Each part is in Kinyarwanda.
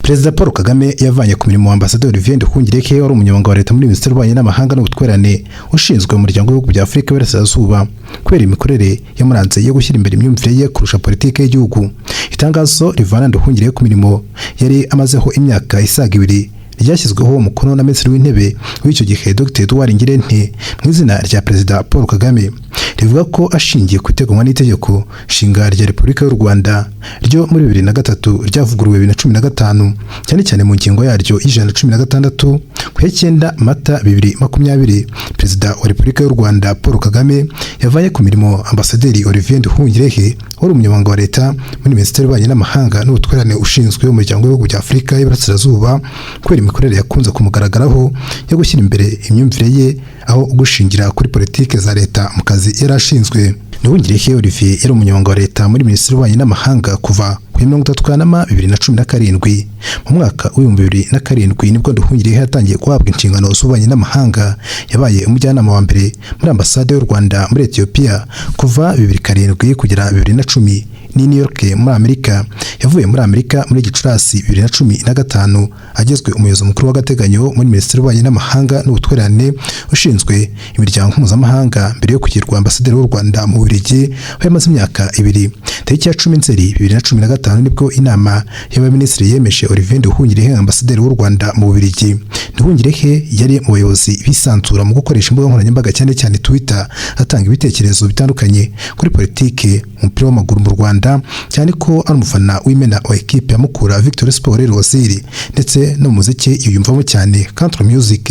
Perezida Paul Kagame yavanye ku mirimo Ambasaderi Olivier Nduhungirehe, wari umunyamabanga wa leta muri Minisiteri y'Ububanyi n'Amahanga n'Ubutwererane, ushinzwe umuryango w'ibihugu bya Afurika y'Iburasirazuba, kubera imikorere yamuranze yo gushyira imbere imyumvire ye kurusha politiki y'igihugu. Itangazo rivana Nduhungirehe ku mirimo yari amazeho imyaka isaga 2 ryashyizweho umukono na Minisitiri w'Intebe w'icyo gihe, Dr Edouard Ngirente, mu izina rya Perezida Paul Kagame, rivuga ko ashingiye ku iteganywa n'itegeko nshinga rya Repubulika y'u Rwanda ryo muri 2003 ryavuguruwe 2015, cyane cyane mu ngingo yaryo y'116, ku ya 9 Mata 2020, Perezida wa Repubulika y'u Rwanda Paul Kagame yavanye ku mirimo Ambasaderi Olivier Nduhungirehe, wari umunyamabanga wa leta muri Minisiteri y'Ububanyi n'Amahanga n'Ubutwererane, ushinzwe umuryango w'ibihugu bya Afurika y'Iburasirazuba, kubera imikorere yakunze kumugaragaraho yo gushyira imbere imyumvire ye aho gushingira kuri politiki za leta mu kazi yari ashinzwe. Nduhungirehe Olivier yari umunyamabanga wa leta muri Minisiteri y'Ububanyi n'Amahanga kuva ku ya 30 Kanama 2017. Mu mwaka w'2007 nibwo Nduhungirehe yatangiye guhabwa inshingano z'ububanyi n'amahanga. Yabaye umujyanama wa mbere muri ambasade y'u Rwanda muri Ethiopia kuva 2007 kugera 2010 ni New York muri Amerika. Yavuye muri Amerika muri Gicurasi 2015, agizwe umuyobozi mukuru w'agateganyo muri Minisiteri y'Ububanyi n'Amahanga n'Ubutwererane, ushinzwe imiryango mpuzamahanga, mbere yo kugirwa ambasaderi w'u Rwanda mu Bubiligi, aho yamaze imyaka 2. Tariki ya 10 Nzeri 2015 nibwo inama y'abaminisitiri yemeje Olivier Nduhungirehe ambasaderi w'u Rwanda mu Bubiligi. Nduhungirehe yari mu bayobozi bisanzura mu gukoresha imbuga nkoranyambaga, cyane cyane Twitter, atanga ibitekerezo bitandukanye kuri politike, umupira w'amaguru mu Rwanda, cyane ko ari umufana w'imena wa ekipe ya Mukura Victory Sport Rosiri, ndetse no mu muziki yiyumvamo cyane country music.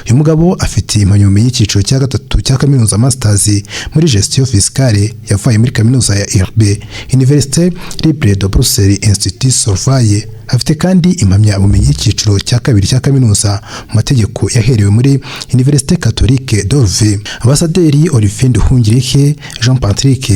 Uyu mugabo afite impamyabumenyi y'icyiciro cya gatatu cya kaminuza, masters muri gestion fiscale, yavuye muri kaminuza ya ULB, Université Libre de Bruxelles, Institut Solvay. Afite kandi impamyabumenyi y'icyiciro cya kabiri cya kaminuza mu mategeko yaherewe muri Université Catholique de Louvain. Ambasaderi Olivier Nduhungirehe Jean Patrick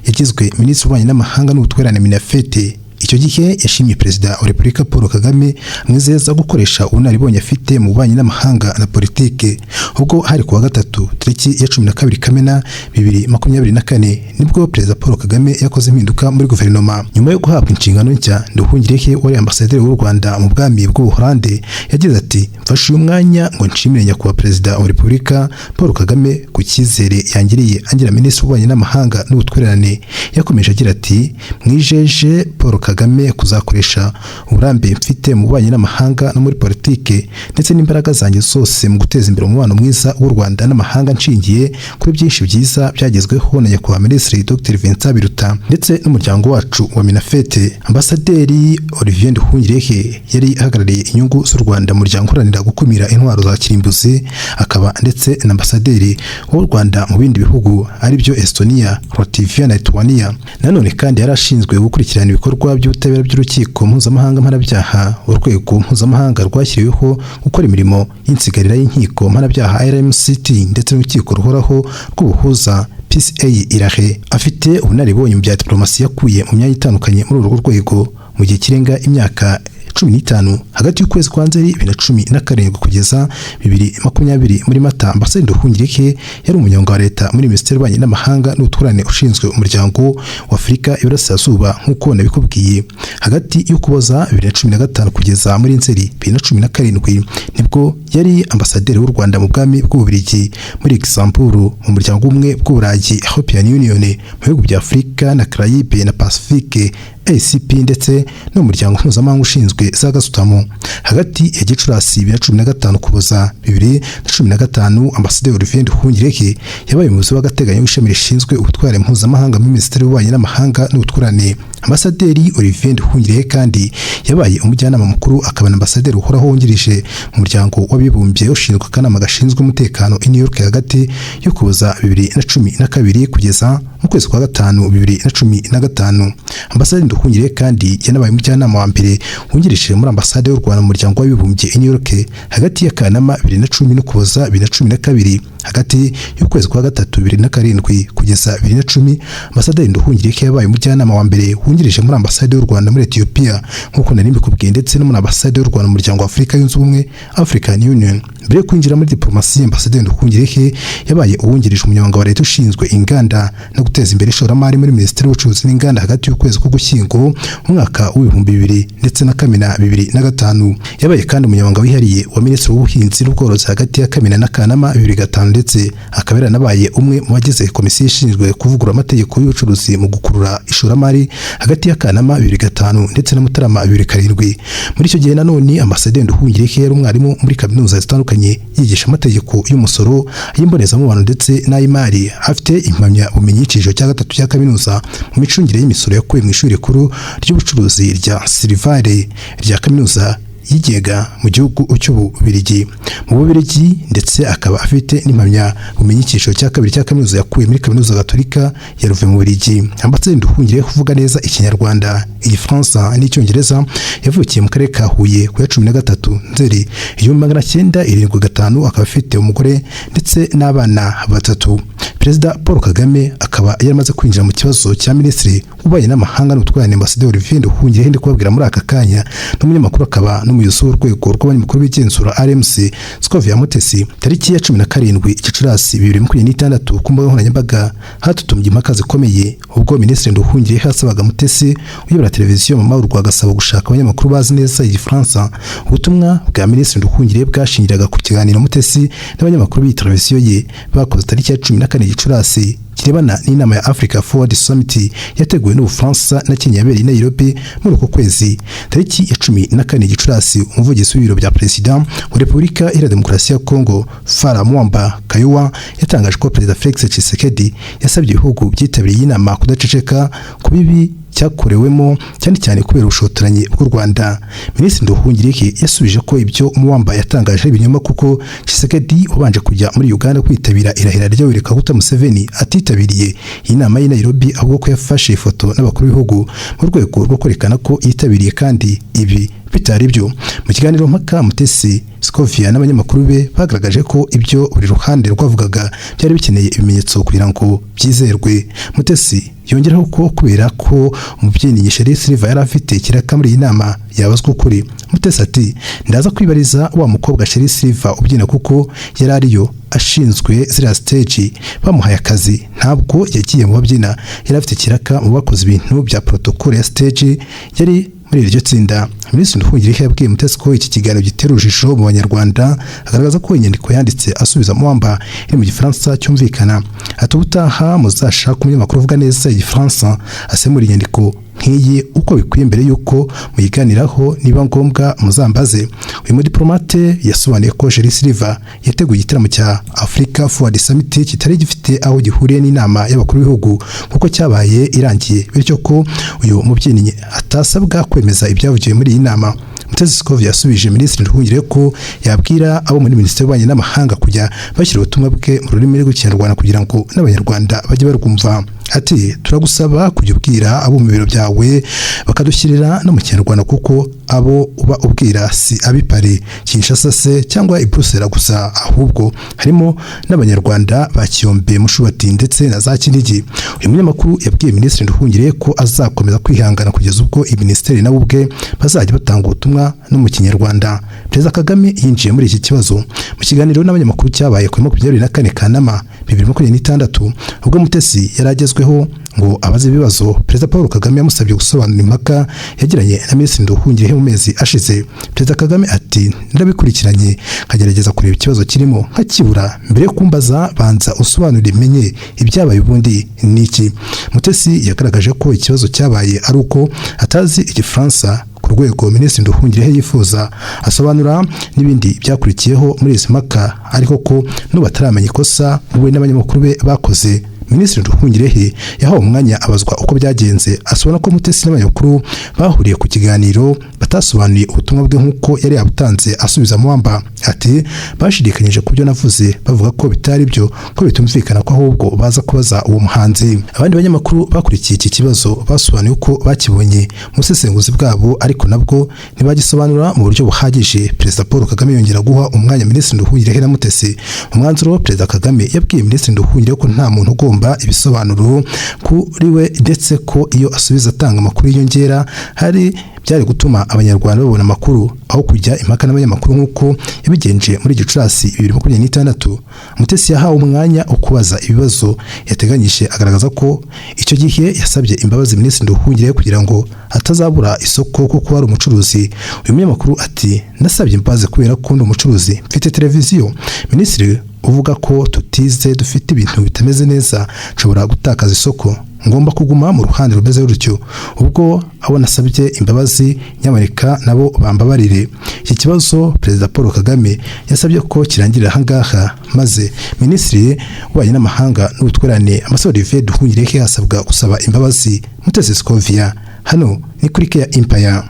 yagizwe Minisitiri w'Ububanyi n'Amahanga n'Ubutwererane, MINAFFET. Icyo gihe yashimye Perezida wa Repubulika Paul Kagame, amwizeza gukoresha ubunararibonye afite mu bubanyi n'amahanga na politike. Ubwo hari kuwa gatatu tariki ya 12 Kamena 2024, nibwo Perezida Paul Kagame yakoze impinduka muri guverinoma nyuma yo guhabwa inshingano nshya. Nduhungirehe wari ambasaderi w'u Rwanda mu bwami bw'Ubuholande yagize ati: "Mfashe uyu mwanya ngo nshimire Nyakubahwa Perezida wa Repubulika Paul Kagame ku cyizere yangiriye angira Minisitiri w'Ububanyi n'Amahanga n'Ubutwererane." Yakomeje agira ati: "Mwijeje Paul Kagame kuzakoresha uburambe mfite mu bubanyi n'amahanga no muri politike, ndetse n'imbaraga zanjye zose mu guteza imbere umubano mwiza w'u Rwanda n'amahanga, nshingiye kuri byinshi byiza byagezweho na Nyakubahwa Minisitiri Dr Vincent Biruta ndetse n'umuryango wacu wa MINAFFET." Ambasaderi Olivier Nduhungirehe yari ahagarariye inyungu z'u Rwanda mu muryango uharanira gukumira intwaro za kirimbuzi, akaba ndetse na ambasaderi w'u Rwanda mu bindi bihugu, aribyo Estonia, Latvia na Lithuania. Nanone kandi yari ashinzwe gukurikirana ibikorwa by'ubutabera by'urukiko mpuzamahanga mpanabyaha, urwego mpuzamahanga rwashyiriweho gukora imirimo y'insigarira y'inkiko mpanabyaha IRMCT, ndetse n'urukiko ruhoraho rw'ubuhuza, PCA i La Haye. Afite ubunararibonye mu bya diplomasi yakuye mu myanya itandukanye muri urwo rwego mu gihe kirenga imyaka 15. Hagati y'ukwezi kwa Nzeri 2017 kugeza 2020 muri Mata, Ambasaderi Nduhungirehe yari umunyamabanga wa leta muri Minisiteri y'Ububanyi n'Amahanga n'Ubutwererane, ushinzwe umuryango wa Afurika y'Iburasirazuba, nk'uko nabikubwiye. Hagati y'Ukuboza 2015 kugeza muri Nzeri 2017 nibwo yari ambasaderi w'u Rwanda mu bwami bw'Ububiligi, muri Luxembourg, mu muryango w'ubumwe bw'Uburayi, European Union, mu bihugu bya Afurika na Caraïbe na Pacifique, ACP, ndetse n'umuryango mpuzamahanga ushinzwe za gasutamo. Hagati ya Gicurasi 2015 Ukuboza 2015, Ambasaderi Olivier Nduhungirehe yabaye umuyobozi w'agateganyo w'ishami rishinzwe ubutware mpuzamahanga muri Minisiteri y'Ububanyi n'Amahanga n'Ubutwererane. Ambasaderi Olivier Nduhungirehe kandi yabaye umujyanama mukuru akaba na ambasaderi uhoraho wungirije mu muryango w'abibumbye ushinzwe akanama gashinzwe umutekano i New York, hagati y'Ukuboza 2012 kugeza mu kwezi kwa gatanu 2015. Ambasaderi Nduhungirehe kandi yanabaye umujyanama wa mbere wungirije muri ambasade y'u Rwanda mu muryango w'abibumbye i New York hagati ya Kanama 2010 n'Ukuboza 2012. Hagati y'ukwezi kwa gatatu 2007 kugeza 2010, Ambasaderi Nduhungirehe yabaye umujyanama wa mbere wungirije muri ambasade y'u Rwanda muri Ethiopia, nk'uko nari mbikubwiye, ndetse no muri ambasade y'u Rwanda mu muryango wa Afurika yunze Ubumwe, African Union. Mbere yo kwinjira muri diplomasi, Ambasaderi Nduhungirehe yabaye uwungirije umunyamabanga wa leta ushinzwe inganda no guteza imbere ishoramari muri Minisiteri y'Ubucuruzi n'Inganda hagati y'ukwezi k'Ugushyingo mu mwaka w'2000 ndetse na Kamena 2005. Yabaye kandi umunyamabanga wihariye wa Minisitiri w'Ubuhinzi n'Ubworozi hagati ya Kamena na Kanama 2005, ndetse akaba yaranabaye umwe mu bagize komisiyo ishinzwe kuvugurura amategeko y'ubucuruzi mu gukurura ishoramari hagati ya Kanama 2005 ndetse na Mutarama 2007. Muri icyo gihe nanone, Ambasaderi Nduhungirehe yari umwarimu muri kaminuza zitandukanye, yigisha amategeko y'umusoro, ay'imbonezamubano ndetse n'ay'imari. Afite impamyabumenyi y'icyiciro cya gatatu cya kaminuza mu micungire y'imisoro yakuwe mu ishuri rikuru ry'ubucuruzi rya Silivare rya kaminuza yigenga mu gihugu cy'Ububirigi, mu Bubirigi, ndetse akaba afite n'impamyabumenyi y'icyiciro cya kabiri cya kaminuza yakuwe muri Kaminuza Gatolika ya Louvain mu Bubiligi. Ambasaderi Nduhungirehe kuvuga neza Ikinyarwanda, Igifaransa n'Icyongereza. Yavukiye mu karere ka Huye ku ya 13 Nzeri 1975, akaba afite umugore ndetse n'abana batatu. Perezida Paul Kagame akaba yaramaze kwinjira mu kibazo cya Minisitiri w'Ububanyi n'Amahanga n'Ubutwererane, Ambasaderi Olivier Nduhungirehe ndi kubabwira muri aka kanya, n'umunyamakuru akaba n'umuyobozi w'urwego rw'abanyamakuru b'igenzura RMC, Scovia Mutesi. Tariki ya 17 Gicurasi 2026, ku mbuga nkoranyambaga hatutumbye impaka zikomeye ubwo Minisitiri Nduhungirehe yasabaga Mutesi uyobora televiziyo Mama Urwagasabo gushaka abanyamakuru bazi neza Igifaransa. Ubutumwa bwa Minisitiri Nduhungirehe bwashingiraga ku kiganiro Mutesi n'abanyamakuru b'iyi televiziyo ye bakoze tariki ya 14 Gicurasi, kirebana n'inama ya Africa Forward Summit yateguwe n'Ubufaransa na Kenya yabereye i Nairobi muri uku kwezi. Tariki ya 14 Gicurasi, umuvugizi w'ibiro bya Perezida wa Repubulika Iharanira Demokarasi ya Kongo, Fara Mwamba Kayuwa, yatangaje ko Perezida Felix Tshisekedi yasabye ibihugu byitabiriye iyi nama kudaceceka ku bibi cyakorewemo, cyane cyane kubera ubushotoranyi bw'u Rwanda. Minisitiri Nduhungirehe yasubije ko ibyo Muwamba yatangaje ari ibinyoma, kuko Tshisekedi wabanje kujya muri Uganda kwitabira irahira rya Yoweri Kaguta Museveni atitabiriye iyi nama y'i Nairobi, ahubwo ko yafashe ifoto n'abakuru b'ibihugu mu rwego rwo kwerekana ko yitabiriye, kandi ibi bitari byo. Mu kiganiro mpaka, Mutesi Scovia n'abanyamakuru be bagaragaje ko ibyo buri ruhande rwavugaga byari bikeneye ibimenyetso kugira ngo byizerwe. Mutesi yongeraho ko kubera ko umubyinnyi Sherrie Silver yari afite ikiraka muri iyi nama, yabazwa ukuri. Mutesi ati: "Ndaza kwibariza wa mukobwa Sherrie Silver ubyina, kuko yari ariyo ashinzwe ziriya stage, bamuhaye akazi, ntabwo yagiye mu babyina, yari afite ikiraka mu bakoze ibintu bya protocole ya stage, yari muri iryo tsinda." Minisitiri Nduhungirehe yabwiye Mutesi ko iki kiganiro gitera urujijo mu Banyarwanda, agaragaza ko inyandiko yanditse asubiza Muwamba iri mu Gifaransa cyumvikana. Ati: "Ubutaha muzashaka umunyamakuru uvuga neza Igifaransa asemura inyandiko nk'iyi uko bikwiye mbere y'uko muyiganiraho, niba ngombwa muzambaze." Uyu mudiplomate yasobanuye ko Sherrie Silver yateguye igitaramo cya Africa Forward Summit kitari gifite aho gihuriye n'inama y'abakuru b'ibihugu kuko cyabaye irangiye, bityo ko uyu mubyinnyi atasabwa kwemeza ibyavugiwe muri iyi nama. Mutesi Scovia yasubije Minisitiri Nduhungirehe ko yabwira abo muri Minisiteri y'Ububanyi n'Amahanga kujya bashyira ubutumwa bwe mu rurimi rw'Ikinyarwanda kugira ngo n'Abanyarwanda bajye barwumva. Ati: "Turagusaba kujya ubwira abo mu biro byawe bakadushyirira no mu Kinyarwanda, kuko abo uba ubwira si ab'i Paris, Kinshasa se cyangwa i Bruxelles gusa, ahubwo harimo n'Abanyarwanda ba Kiyombe, Mushubati ndetse na za Kinigi." Uyu munyamakuru yabwiye Minisitiri Nduhungirehe ko azakomeza kwihangana kugeza ubwo iyi minisiteri nawe ubwe bazajya batanga ubutumwa no mu Kinyarwanda. Perezida Kagame yinjiye muri iki kibazo mu kiganiro n'abanyamakuru cyabaye kuri 24 Kanama 2026, ubwo Mutesi yari agezweho ngo abaze ibibazo. Perezida Paul Kagame yamusabye gusobanura impaka yagiranye na Minisitiri Nduhungirehe mu mezi ashize. Perezida Kagame ati: "Ndabikurikiranye, nkagerageza kureba ikibazo kirimo nkakibura. Mbere yo kumbaza, banza usobanure menye ibyabaye ubundi ni iki." Mutesi yagaragaje ko ikibazo cyabaye ari uko atazi Igifaransa ku rwego Minisitiri Nduhungirehe yifuza, asobanura n'ibindi byakurikiyeho muri izi mpaka, ariko ko n'ubu ataramenya ikosa we n'abanyamakuru be bakoze. Minisitiri Nduhungirehe yahawe umwanya abazwa uko byagenze, asobanura ko Mutesi n'abanyamakuru bahuriye ku kiganiro batasobanuye ubutumwa bwe nk'uko yari yabutanze asubiza Muwamba. Ati: "Bashidikanyije ku byo navuze, bavuga ko bitari byo, ko bitumvikana, ko ahubwo baza kubaza uwo muhanzi." Abandi banyamakuru bakurikiye iki kibazo basobanuye uko bakibonye mu busesenguzi bwabo, ariko nabwo ntibagisobanura mu buryo buhagije. Perezida Paul Kagame yongera guha umwanya Minisitiri Nduhungirehe na Mutesi. Umwanzuro, Perezida Kagame yabwiye Minisitiri Nduhungirehe ko nta muntu ugomba ibisobanuro kuri we, ndetse ko iyo asubiza atanga amakuru y'inyongera hari Byari gutuma Abanyarwanda babona amakuru aho kujya impaka n'abanyamakuru nk'uko yabigenje muri Gicurasi 2026. Mutesi yahawe umwanya wo kubaza ibibazo yateganyije, agaragaza ko icyo gihe yasabye imbabazi Minisitiri Nduhungirehe kugira ngo atazabura isoko kuko ari umucuruzi. Uyu munyamakuru ati: "Nasabye imbabazi kubera ko ndi umucuruzi, mfite televiziyo. Minisitiri uvuga ko tutize, dufite ibintu bitameze neza, nshobora gutakaza isoko. Ngomba kuguma mu ruhande rumeze rutyo. Ubwo abo nasabye imbabazi, nyamuneka nabo bambabarire." Iki kibazo Perezida Paul Kagame yasabye ko kirangirira ahangaha, maze Minisitiri w'Ububanyi n'Amahanga n'Ubutwererane, Ambassadeur Olivier Nduhungirehe, asabwa gusaba imbabazi Mutesi Scovia. Hano ni kuri Care Empire.